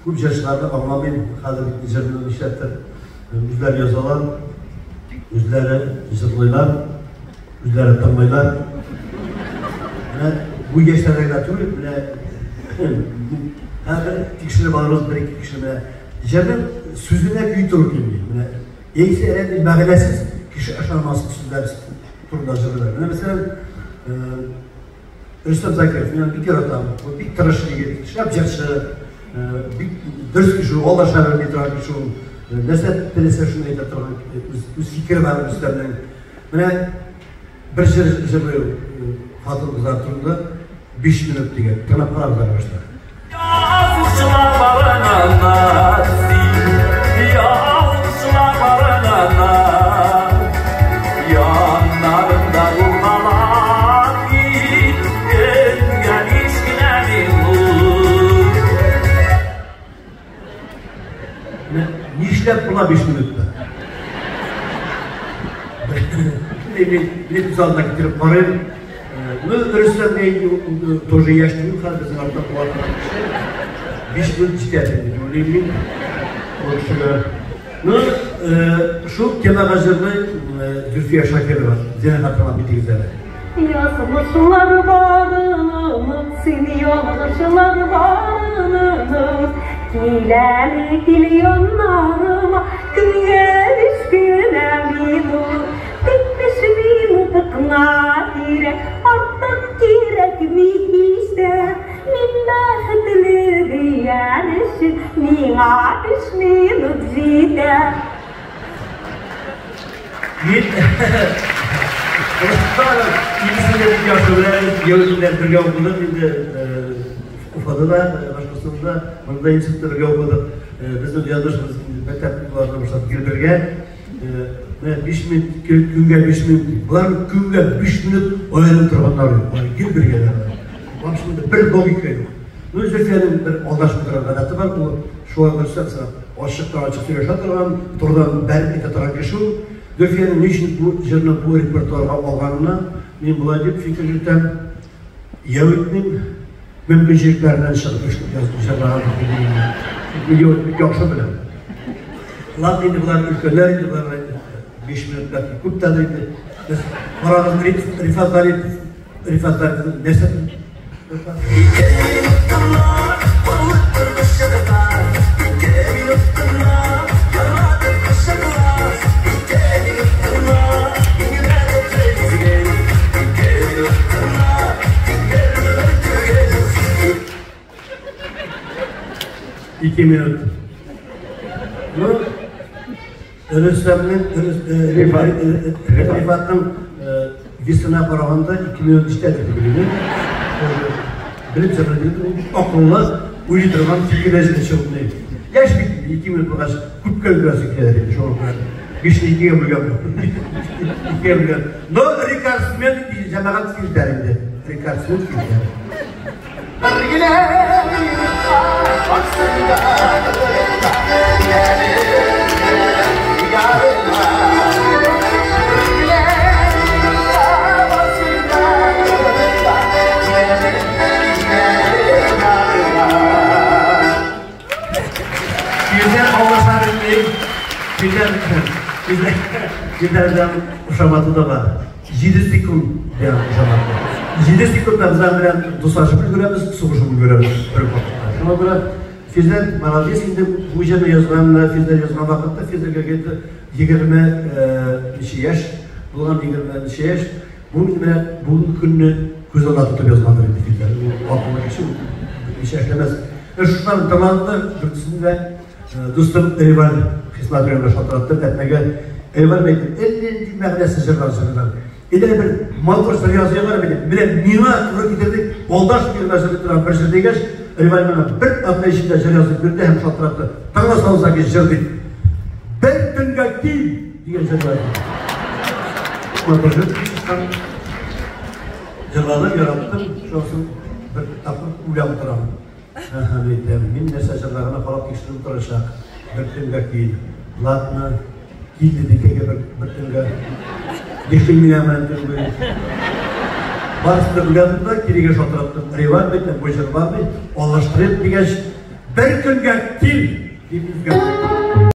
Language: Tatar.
Күп җырчыларны аңламыйм, хәзер бит җырны нишләптер үзләре язалар, үзләре җырлыйлар, үзләре тыңлыйлар. Менә бу яшьләрдә генә түгел, менә хәзер тикшереп алырбыз бер-ике кеше менә җырның сүзенә көй туры килми. Менә яисә әллә мәгънәсез кеше ышанмаслык сүзләр турында җырлыйлар. Менә мәсәлән, Рөстәм Закиров, мин аны бик яратам. Ул бик тырыш егет, шәп җырчы, бик дөрес кеше, ул алдаша белми торган кеше ул. Нәрсә теләсә шуны әйтә торган, үз фикере бар Рөстәмнең. Менә бер җыр җырлый ул хатын-кызлар турында 5 минут дигән. Тыңлап карагыз әле башта. Язучылар барыннан син, язучылар барыннан, яннарында булмалар мин, көнгә биш кенә минут. Менә нишләп була 5 минутта? Мин мин күз алдына китереп карыйм. Ну, Рөстәм инде тоже яшь түгел, хәзер безнең арттан куа торган кеше. 5 минут җитә дип уйлыйм мин. Ул кешегә. Ну, шул темага җырлый Зөлфия Шакирова. Зинһар тыңлап китегез әле. Язмышлар барыны, син ялгышлар барыны, Кил әле, кил яннарыма, көнгә биш кенә минут, тик биш минут кына кирәк, артык кирәкми һич тә. Мин бәхетле дияр өчен миңа биш минут җитә. Мин икесен дә бик яхшы беләбез, кияү белән бергә укыдык инде, Уфада да, Башкортстанда, монда институтта бергә укыдык. Безнең язмышыбыз инде мәктәп елларыннан башлап гел бергә. Менә 5 минут, көнгә 5 минут. Болар көнгә 5 минут аерым торганнар юк. Болар гел бергәләр. Вообще монда бер логика юк. Ну, Зөлфиянең бер алдашмый торган гадәте бар. Ул шулай булса, ачыктан ачык сөйләшә торган, турыдан бәреп әйтә торган кеше ул. Зөлфиянең ни өчен бу җырны бу репертуарга алганына мин болай дип фикер йөртәм. Яүитнең мөмкинчелекләреннән чыгып эшләп язып җырлаган дип уйлыйм. Мин Яүит бик яхшы беләм. Ладно инде болар өлкәннәр инде болар 5 минут бәлки күп тә инде. Без карагыз Рифат Зарипов, Рифат Зарипов нәрсә Ике минут кына калып тормышыгызда, ике минут кына яратып кочаклар, ике минут кына иңләнеп мизгел, ике минут кына тик бер түгел. 2 минут. Ну, Рөстәмнең, Рифатның весына караганда 2 минут җитә дип уйлыйм. Белеп җырлый, акыллы, уйлый торган фикерле җырчы. Яшь бит, 2 минут булгач, күпкә өлгерәсе килә инде, шуңа күрә. Бишне икегә бүлгән. Икегә бүлгән. Но рекордсмен җәмәгать филдәр инде. Рекордсмен филдәр. Бер генә минутка барсын да ярыма. Бер генә минутка барсын да ярыма. Филдәр алдаша белми. Филдәр, Филдәр, Филдәрдән кушаматы да бар. 7 секунд дигән кушаматы. 7 секундта без аның белән дуслашып өлгерәбез, сугышып өлгерәбез бер үк вакытта. Шуңа күрә Филдәр молодец инде бу җырны язган, Филдәр язган вакытта Филдәргә где-то 20 нче яшь булган, 20 нче яшь. Бу менә бүгенге көнне күз алдына тотып язгандыр инде Филдәр. Ул акыллы кеше, ул берничә эшләмәс. Шуннан тыңланды, дүртесендә дустым Риваль Хисмәтуллинга шалтыраттым, Әтнәгә. Риваль әйтте, әллә нинди мәгънәсез җырлар җырлыйлар. Әйдә бер матур җыр языйлар бит. Менә миңа туры китердек, алдаш бирмә җырлый торган бер җыр дигәч, Риваль миңа бер атна эчендә җыр язып бирде һәм шалтыратты. Тыңласагыз җыр дип. Бер төнгә кил дигән җыр язды. Матур җыр чыккан. Җырладым, яраттым. Шуннан бер тапкыр уйлап утырам. Әһә, әйтәм, мин нәрсә җырлаганы карап тикшереп торачак. Бер төнгә кил. Ладно, килде дикәгә бер төнгә. Нишлим мин аның төн буе? Барысын да уйладым да, кирегә шалтыраттым. Риван әйтәм, бу җыр бар бит, алыштырыйк дигәч, Бер көнгә кил, дип үзгәрттек.